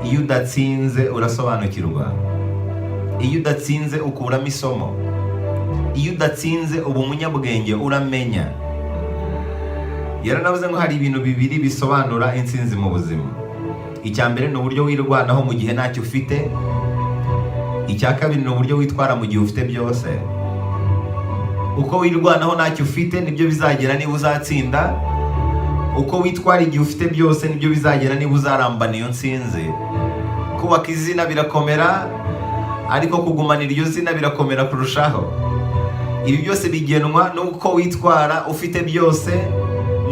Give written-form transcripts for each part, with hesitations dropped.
Iyo udatsinze urasobanukirwa, iyo udatsinze ukuramo isomo, iyo udatsinze uba umunyabwenge, uramenya. Yaranavuze ngo hari ibintu bibiri bisobanura intsinzi mu buzima. Icya mbere ni uburyo wirwanaho mu gihe ntacyo ufite, icya kabiri ni uburyo witwara mu gihe ufite byose. Uko wirwanaho ntacyo ufite nibyo bizagera niba uzatsinda, uko witwara igihe ufite byose nibyo bizagera niba uzarambana iyo ntsinzi. Kubaka izina birakomera, ariko kugumana iryo zina birakomera kurushaho. Ibi byose bigenwa n'uko witwara ufite byose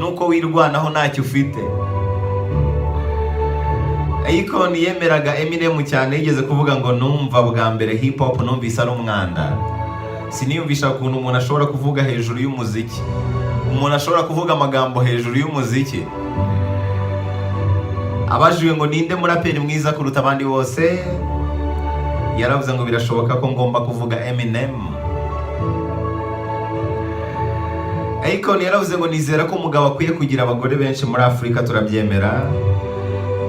n'uko wirwanaho ntacyo ufite. Akon yemeraga Eminem cyane. Yigeze kuvuga ngo: "Numva bwa mbere hip hop numvise ari umwanda, siniyumvisha ukuntu umuntu ashobora kuvuga hejuru y'umuziki, umuntu ashobora kuvuga amagambo hejuru y'umuziki." Abajijwe ngo ninde muraperi mwiza kuruta abandi bose, yaravuze ngo birashoboka ko ngomba kuvuga Eminem. Akon yaravuze ngo nizera ko umugabo akwiye kugira abagore benshi. Muri Afurika turabyemera,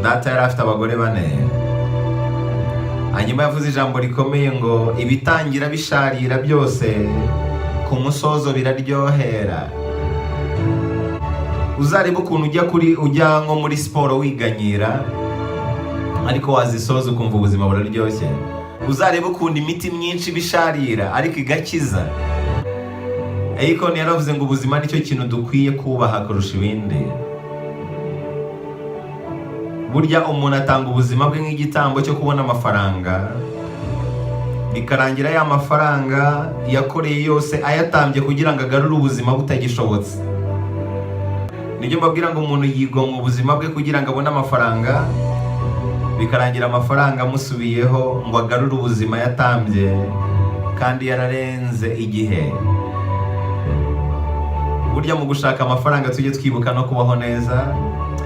data yari afite abagore bane. Hanyuma yavuze ijambo rikomeye ngo ibitangira bisharira byose ku musozo biraryohera. Uzarebe ukuntu ujya kuri ujya nko muri siporo wiganyira, ariko wazisoza ukumva ubuzima buraryoshye. Uzarebe ukuntu imiti myinshi ibisharira ariko igakiza. Akon yaravuze ngo ubuzima nicyo kintu dukwiye kubaha kurusha ibindi. Burya umuntu atanga ubuzima bwe nk'igitambo cyo kubona amafaranga, bikarangira ya mafaranga yakoreye yose ayatambye kugira ngo agarure ubuzima butagishobotse. Nibyo mbabwira ngo umuntu yigomwa ubuzima bwe kugira ngo abone amafaranga, bikarangira amafaranga amusubiyeho ngo agarure ubuzima yatambye kandi yararenze igihe. Burya mu gushaka amafaranga tujye twibuka no kubaho neza.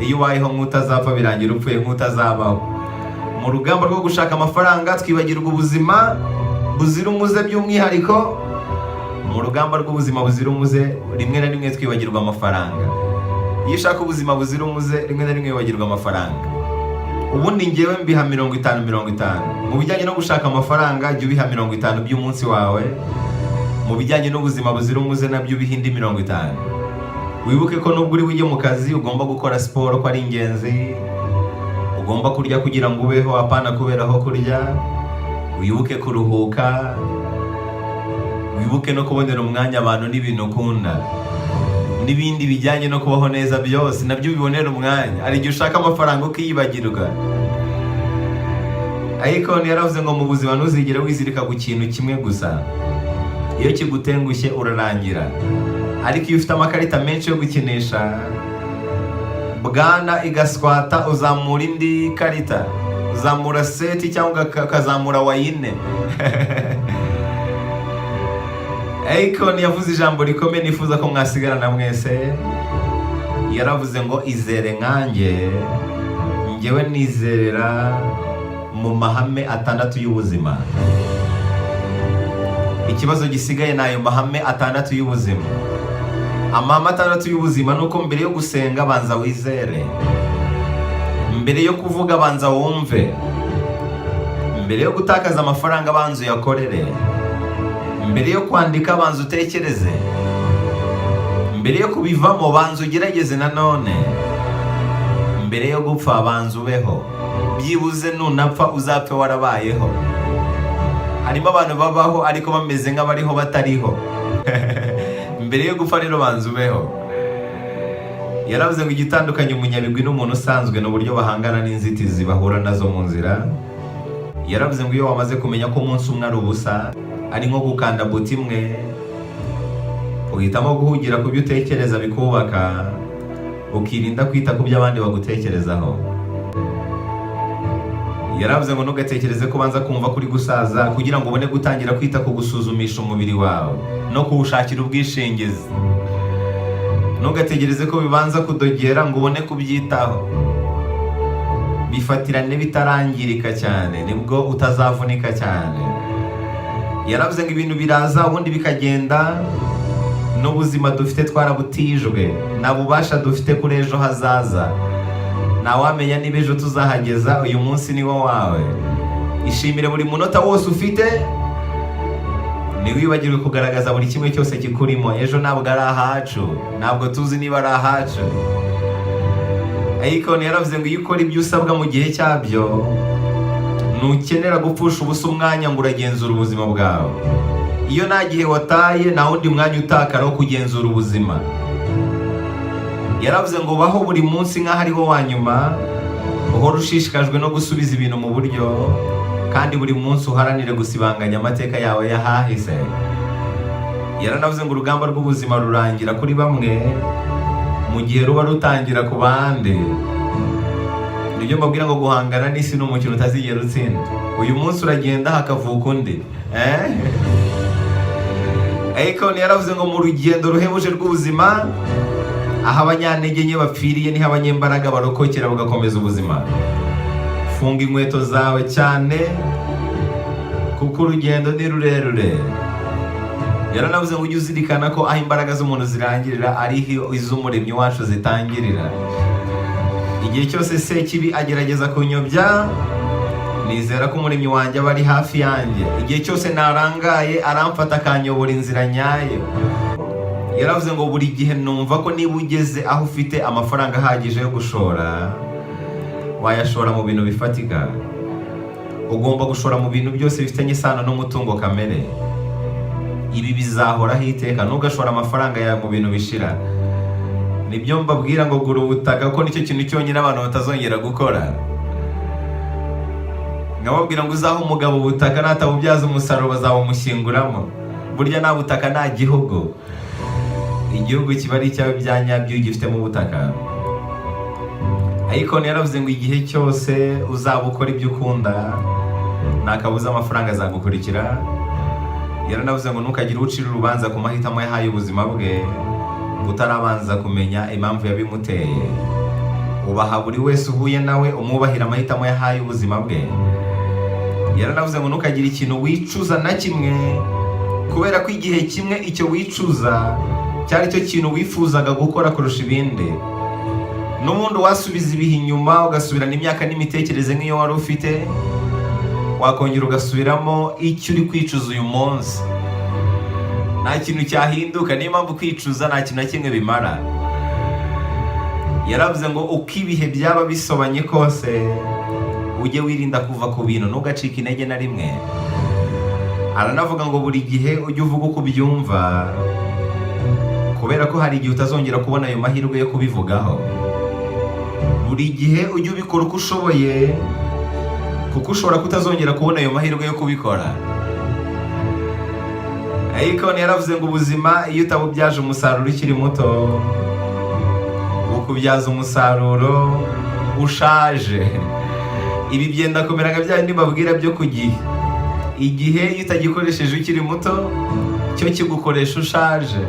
Iyo ubayeho nk'utazapfa, birangira upfuye nk'utazabaho. Mu rugamba rwo gushaka amafaranga twibagirwa ubuzima buzira umuze. By'umwihariko mu rugamba rw'ubuzima buzira umuze, rimwe na rimwe twibagirwa amafaranga. Iyo ushaka ubuzima buzira umuze, rimwe na rimwe wibagirwa amafaranga. Ubundi ngewe mbiha 50-50. Mu bijyanye no gushaka amafaranga, jya ubiha 50 by'umunsi wawe. Mu bijyanye n'ubuzima buzira umuze, nabyo ubiha indi 50. Wibuke ko nubwo uri bujye mu kazi, ugomba gukora siporo, ko ari ingenzi. Ugomba kurya kugira ngo ubeho, apana kuberaho kurya. Wibuke kuruhuka, wibuke no kubonera umwanya abantu n'ibintu ukunda n'ibindi bijyanye no kubaho neza byose, nabyo ubibonera umwanya. Hari igihe ushaka amafaranga ukiyibagirwa. Akon yaravuze ngo mu buzima ntuzigere wizirika ku kintu kimwe gusa. Iyo kigutengushye urarangira, ariko iyo ufite amakarita menshi yo gukinisha, bwana igaswata, uzamura indi karita, uzamura seti cyangwa ukazamura wayine. Akon yavuze ijambo rikomeye nifuza ko mwasigarana mwese. Yaravuze ngo izere nkanjye, njyewe nizerera mu mahame atandatu y'ubuzima. Ikibazo gisigaye ni ayo mahame atandatu y'ubuzima. Amahame atandatu y'ubuzima ni uko mbere yo gusenga banza wizere, mbere yo kuvuga banza wumve, mbere yo gutakaza amafaranga banza uyakorere, mbere yo kwandika banza utekereze, mbere yo kubivamo banza ugerageze nanone, mbere yo gupfa banza ubeho. Byibuze nunapfa uzapfe warabayeho. Harimo abantu babaho ariko bameze nk'abariho batariho. Mbere yo gupfa rero banza ubeho. Yaravuze ngo igitandukanye umunyabigwi n'umuntu usanzwe ni uburyo bahangana n'inzitizi bahura nazo mu nzira. Yaravuze ngo iyo wamaze kumenya ko umunsi umwe ari ubusa, ari nko gukanda buto imwe, uhitamo guhugira ku byo utekereza bikubaka, ukirinda kwita ku byo abandi bagutekerezaho. Yaravuze ngo ntugatekereze ko ubanza kumva kuri gusaza kugira ngo ubone gutangira kwita ku gusuzumisha umubiri wawe no kuwushakira ubwishingizi. Ntugategereze ko bibanza kudogera ngo ubone kubyitaho. Bifatirane bitarangirika cyane, nibwo utazavunika cyane. Yaravuze ngo ibintu biraza ubundi bikagenda, n'ubuzima dufite twarabutijwe, nta bubasha dufite kuri ejo hazaza. Ntawamenya niba ejo tuzahageza. Uyu munsi ni wo wawe. Ishimire buri munota wose ufite. Ntiwibagirwe kugaragaza buri kimwe cyose kikurimo. Ejo ntabwo ari ahacu, ntabwo tuzi niba ari ahacu. Akon yaravuze ngo iyo ukora ibyo usabwa mu gihe cyabyo, ntukenera gupfusha ubusa umwanya ngo uragenzura ubuzima bwawe. Iyo nta gihe wataye, nta wundi mwanya utakara wo kugenzura ubuzima. Yaravuze ngo baho buri munsi nk'aho ari wo wa nyuma, uhora ushishikajwe no gusubiza ibintu mu buryo, kandi buri munsi uharanire gusibanganya amateka yawe y'ahahise. Yaranavuze ngo urugamba rw'ubuzima rurangira kuri bamwe mu gihe ruba rutangira ku bandi. Nibyo mbabwira ngo guhangana n'isi ni umukino utazigera utsinda. Uyu munsi uragenda, hakavuka undi, eh? Akon yaravuze ngo mu rugendo ruhebuje rw'ubuzima, aho abanyantege nke bapfiriye niho abanyembaraga barokokera bagakomeza ubuzima. Funga inkweto zawe cyane kuko urugendo ni rurerure. Yaranavuze ngo ujye uzirikana ko aho imbaraga z'umuntu zirangirira ariho iz'Umuremyi wacu zitangirira. Igihe cyose Sekibi agerageza kunyobya, nizera ko Umuremyi wanjye aba ari hafi yanjye. Igihe cyose narangaye, aramfata akanyobora inzira nyayo. Yaravuze ngo buri gihe numva ko niba ugeze aho ufite amafaranga ahagije yo gushora, wayashora mu bintu bifatika. Ugomba gushora mu bintu byose bifitanye isano n'umutungo kamere. Ibi bizahoraho iteka. Ntugashore amafaranga yawe mu bintu bishira. Nibyo mbabwira ngo gura ubutaka, ko nicyo kintu cyonyine abantu batazongera gukora. Nkababwira ngo uzahe umugabo ubutaka, natabubyaza umusaruro bazabumushyinguramo. Burya nta butaka nta gihugu. Igihugu kiba ari icyawe bya nyabyo iyo ugifitemo ubutaka. Akon yaravuze ngo igihe cyose uzaba ukora ibyo ukunda, nta kabuza amafaranga azagukurikira. Yaranavuze ngo ntukagire ucira urubanza ku mahitamo yahaye ubuzima bwe utarabanza kumenya impamvu yabimuteye. Ubaha buri wese uhuye nawe, umwubahira amahitamo yahaye ubuzima bwe. Yaranavuze ngo ntukagire ikintu wicuza na kimwe, kubera ko igihe kimwe icyo wicuza cyari cyo kintu wifuzaga gukora kurusha ibindi. N'ubundi wasubiza ibihe inyuma, ugasubirana imyaka n'imitekerereze nk'iyo wari ufite, wakongera ugasubiramo icyo uri kwicuza uyu munsi. Nta kintu cyahinduka. Niyo mpamvu kwicuza nta kintu na kimwe bimara. Yaravuze ngo uko ibihe byaba bisobanye kose, ujye wirinda kuva ku bintu, ntugacike intege na rimwe. Aranavuga ngo buri gihe ujye uvuga uko ubyumva, kubera ko hari igihe utazongera kubona ayo mahirwe yo kubivugaho. Buri gihe ujye ubikora uko ushoboye, kuko ushobora kutazongera kubona ayo mahirwe yo kubikora. Akon yaravuze ngo ubuzima iyo utabubyaje umusaruro ukiri muto, bukubyaza umusaruro ushaje. Ibi byenda kumera nka bya bindi mbabwira byo ku gihe. Igihe iyo utagikoresheje ukiri muto, cyo kigukoresha ushaje.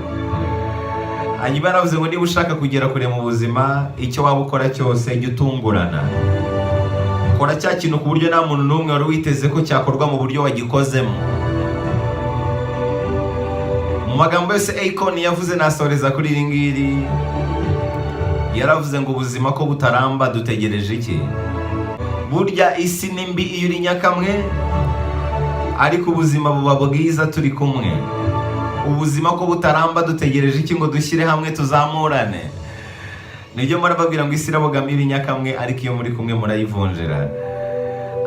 Hanyuma yaravuze ngo niba ushaka kugera kure mu buzima, icyo waba ukora cyose, jya utungurana. Kora cya kintu ku buryo nta muntu n'umwe wari witeze ko cyakorwa mu buryo wagikozemo. Mu magambo yose Akon yavuze, nasoreza kuri iri ngiri. Yaravuze ngo ubuzima ko butaramba, dutegereje iki? Burya isi ni mbi iyo uri nyakamwe, ariko ubuzima buba bwiza turi kumwe. Ubuzima ko butaramba, dutegereje iki ngo dushyire hamwe tuzamurane? Nibyo murababwira ngo isi irabogamo iri nyakamwe, ariko iyo muri kumwe murayivunjira.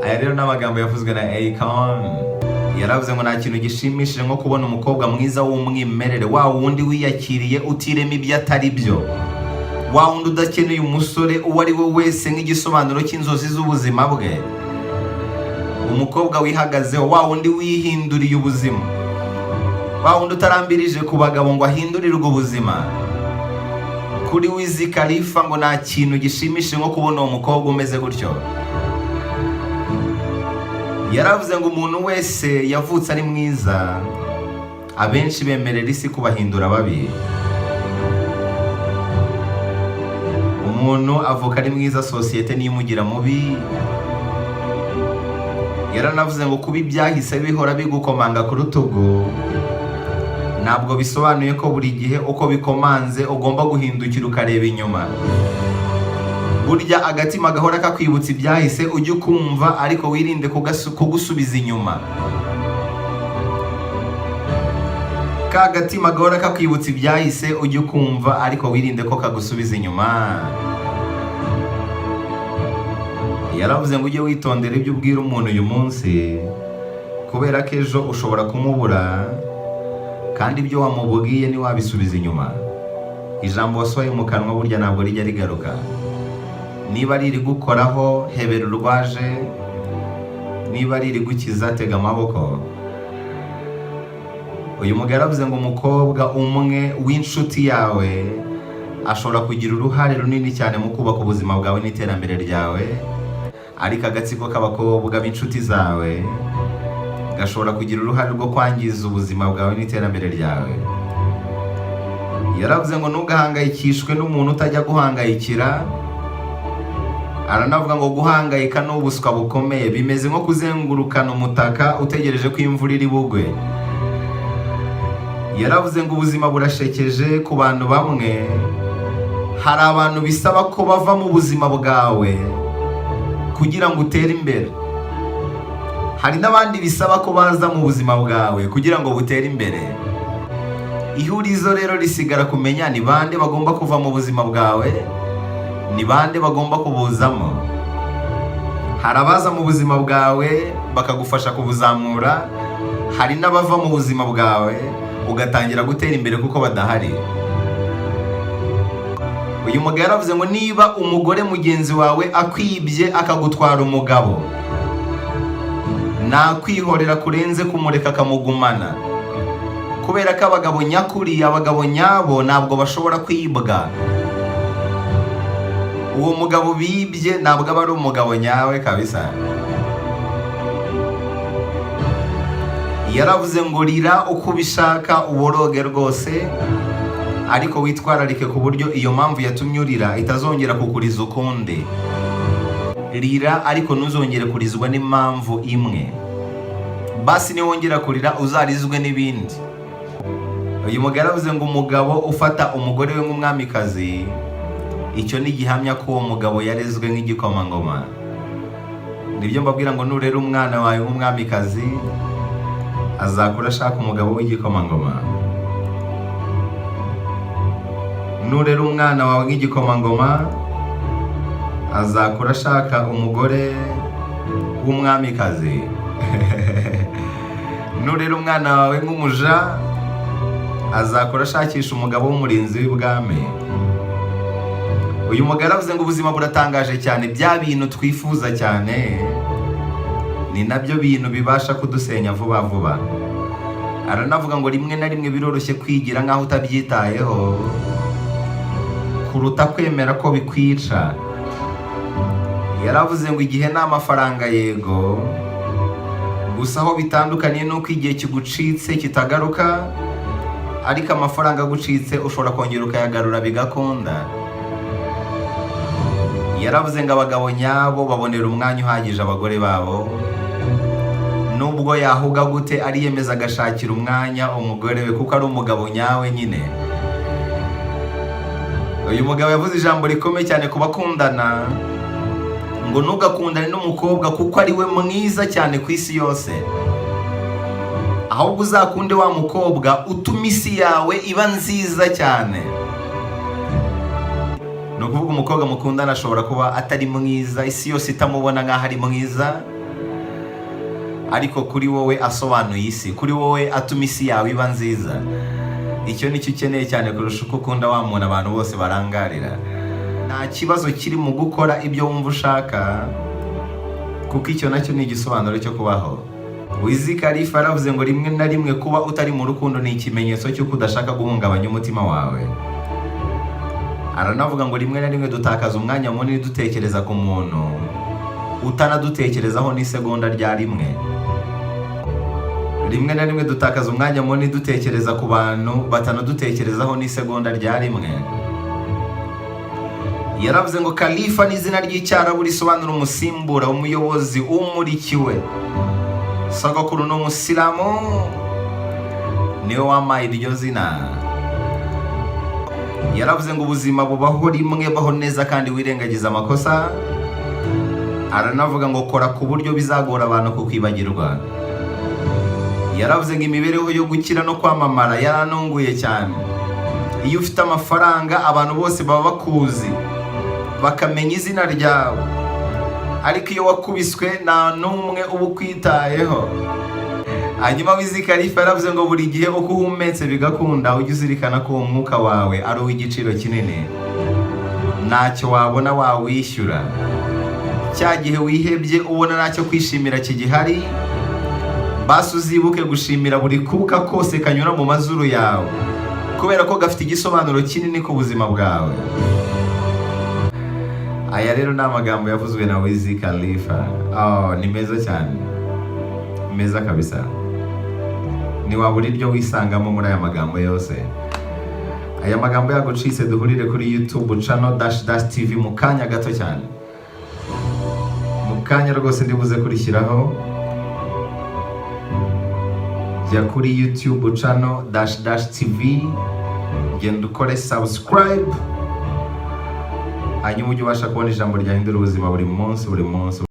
Aya rero ni amagambo yavuzwe na Akon. Yaravuze ngo nta kintu gishimishije nko kubona umukobwa mwiza w'umwimerere, wa wundi wiyakiriye, utirema ibyo atari byo, wa wundi udakeneye umusore uwo ari we wese nk'igisobanuro cy'inzozi z'ubuzima bwe, umukobwa wihagazeho, wa wundi wihinduriye ubuzima, wa wundi utarambirije ku bagabo ngo ahindurirwe ubuzima. Kuri Wiz Khalifa, ngo nta kintu gishimishije nko kubona uwo mukobwa umeze gutyo. Yaravuze ngo umuntu wese yavutse ari mwiza, abenshi bemerera isi kubahindura babi. Umuntu avuka ari mwiza, sosiyete niyo imugira mubi. Yaranavuze ngo kuba ibyahise bihora bigukomanga ku rutugu, ntabwo bisobanuye ko buri gihe uko bikomanze ugomba guhindukira ukareba inyuma. Burya agatima gahora kakwibutsa ibyahise, ujye ukumva ariko wirinde kugusubiza inyuma. Ka gatima gahora kakwibutsa ibyahise, ujye ukumva ariko wirinde ko kagusubiza inyuma. Yaravuze ngo ujye witondera ibyo ubwira umuntu uyu munsi, kubera ko ejo ushobora kumubura, kandi ibyo wamubwiye ntiwabisubiza inyuma. Ijambo wasohoye mu kanwa burya ntabwo rijya rigaruka. Niba ari irigukoraho, hebera urwaje. Niba ari irigukiza, tega amaboko. Uyu mugabo yaravuze ngo umukobwa umwe w'inshuti yawe ashobora kugira uruhare runini cyane mu kubaka ubuzima bwawe n'iterambere ryawe, ariko agatsiko k'abakobwa b'inshuti zawe gashobora kugira uruhare rwo kwangiza ubuzima bwawe n'iterambere ryawe. Yaravuze ngo ntugahangayikishwe n'umuntu utajya guhangayikira. Aranavuga ngo guhangayika ni ubuswa bukomeye, bimeze nko kuzengurukana umutaka utegereje ko imvura iri bugwe. Yaravuze ngo ubuzima burashekeje ku bantu bamwe. Hari abantu bisaba ko bava mu buzima bwawe kugira ngo utere imbere, hari n'abandi bisaba ko baza mu buzima bwawe kugira ngo butere imbere. Ihurizo rero risigara kumenya ni bande bagomba kuva mu buzima bwawe, ni bande bagomba kubuzamo. Hari abaza mu buzima bwawe bakagufasha kubuzamura, hari n'abava mu buzima bwawe ugatangira gutera imbere kuko badahari. Uyu mugabo yaravuze ngo niba umugore mugenzi wawe akwibye akagutwara umugabo, nakwihorera kurenze kumureka akamugumana, kubera ko abagabo nyakuri, abagabo nyabo, ntabwo bashobora kwibwa. Uwo mugabo bibye ntabwo aba ari umugabo nyawe kabisa. Yaravuze ngo rira uko ubishaka, uboroge rwose, ariko witwararike ku buryo iyo mpamvu yatumye urira itazongera kukuriza ukundi. Rira ariko ntuzongere kurizwa n'impamvu imwe. Basi niwongera kurira uzarizwe n'ibindi. Uyu mugabo yaravuze ngo umugabo ufata umugore we nk'umwamikazi, icyo ni igihamya ko uwo mugabo yarezwe nk'igikomangoma. Nibyo mbabwira ngo nurera umwana wawe nk'umwamikazi, azakura ashaka umugabo w'igikomangoma. Nurera umwana wawe nk'igikomangoma, azakura ashaka umugore w'umwamikazi. Nurera umwana wawe nk'umuja, azakura ashakisha umugabo w'umurinzi w'ibwami. Uyu mugabo yaravuze ngo ubuzima buratangaje cyane, bya bintu twifuza cyane ni nabyo bintu bibasha kudusenya vuba vuba. Aranavuga ngo rimwe na rimwe biroroshye kwigira nk'aho utabyitayeho kuruta kwemera ko bikwica. Yaravuze ngo igihe ni amafaranga, yego, gusa aho bitandukaniye nuko igihe kigucitse kitagaruka, ariko amafaranga agucitse ushobora kongera ukayagarura bigakunda. Yaravuze ngo abagabo nyabo babonera umwanya uhagije abagore babo, nubwo yahuga gute ariyemeza agashakira umwanya umugore we, kuko ari umugabo nyawe nyine. Uyu mugabo yavuze ijambo rikomeye cyane ku bakundana, ngo ntugakundane n'umukobwa kuko ari we mwiza cyane ku isi yose, ahubwo uzakunde wa mukobwa utuma isi yawe iba nziza cyane. Ni ukuvuga umukobwa mukundana ashobora kuba atari mwiza, isi yose itamubona nk'aho ari mwiza, ariko kuri wowe asobanuye isi, kuri wowe atuma isi yawe iba nziza. Icyo nicyo ukeneye cyane kurusha uko ukunda wa muntu abantu bose barangarira. Nta kibazo kiri mu gukora ibyo wumva ushaka, kuko icyo nacyo ni igisobanuro cyo kubaho. Wiz Khalifa yaravuze ngo rimwe na rimwe kuba utari mu rukundo ni ikimenyetso cy'uko udashaka guhungabanya umutima wawe. Aranavuga ngo rimwe na rimwe dutakaza umwanya munini dutekereza ku muntu utanadutekerezaho n'isegonda rya rimwe. Rimwe na rimwe dutakaza umwanya munini dutekereza ku bantu batanadutekerezaho n'isegonda rya rimwe. Yaravuze ngo Khalifa ni izina ry'Icyarabu risobanura umusimbura, umuyobozi, umurikiwe. Sogokuru ni umusilamu, niwe wampaye iryo zina. Yaravuze ngo ubuzima bubaho rimwe, baho neza kandi wirengagiza amakosa. Aranavuga ngo kora ku buryo bizagora abantu kukwibagirwa. Yaravuze ngo imibereho yo gukira no kwamamara yaranunguye cyane. Iyo ufite amafaranga, abantu bose baba bakuzi, bakamenya izina ryawe, ariko iyo wakubiswe nta n'umwe uba ukwitayeho. Hanyuma Wiz Khalifa yaravuze ngo buri gihe uko uhumetse bigakunda, ujye uzirikana ko uwo mwuka wawe ari uw'igiciro kinini, ntacyo wabona wawishyura. Cya gihe wihebye, ubona ntacyo kwishimira kigihari, basi uzibuke gushimira buri kuka kose kanyura mu mazuru yawe, kubera ko gafite igisobanuro kinini ku buzima bwawe. Aya rero ni amagambo yavuzwe na Wiz Khalifa. Oh, ni meza cyane, meza kabisa. Ntiwabura iryo wisangamo muri aya magambo yose. Aya magambo yagucitse, duhurire kuri YouTube channel Dash Dash TV mu kanya gato cyane, mu kanya rwose ndibuze kurishyiraho. Jya kuri YouTube channel Dash Dash TV, genda ukore subscribe, hanyuma ujye ubasha kubona ijambo ryahindura ubuzima buri munsi, buri munsi.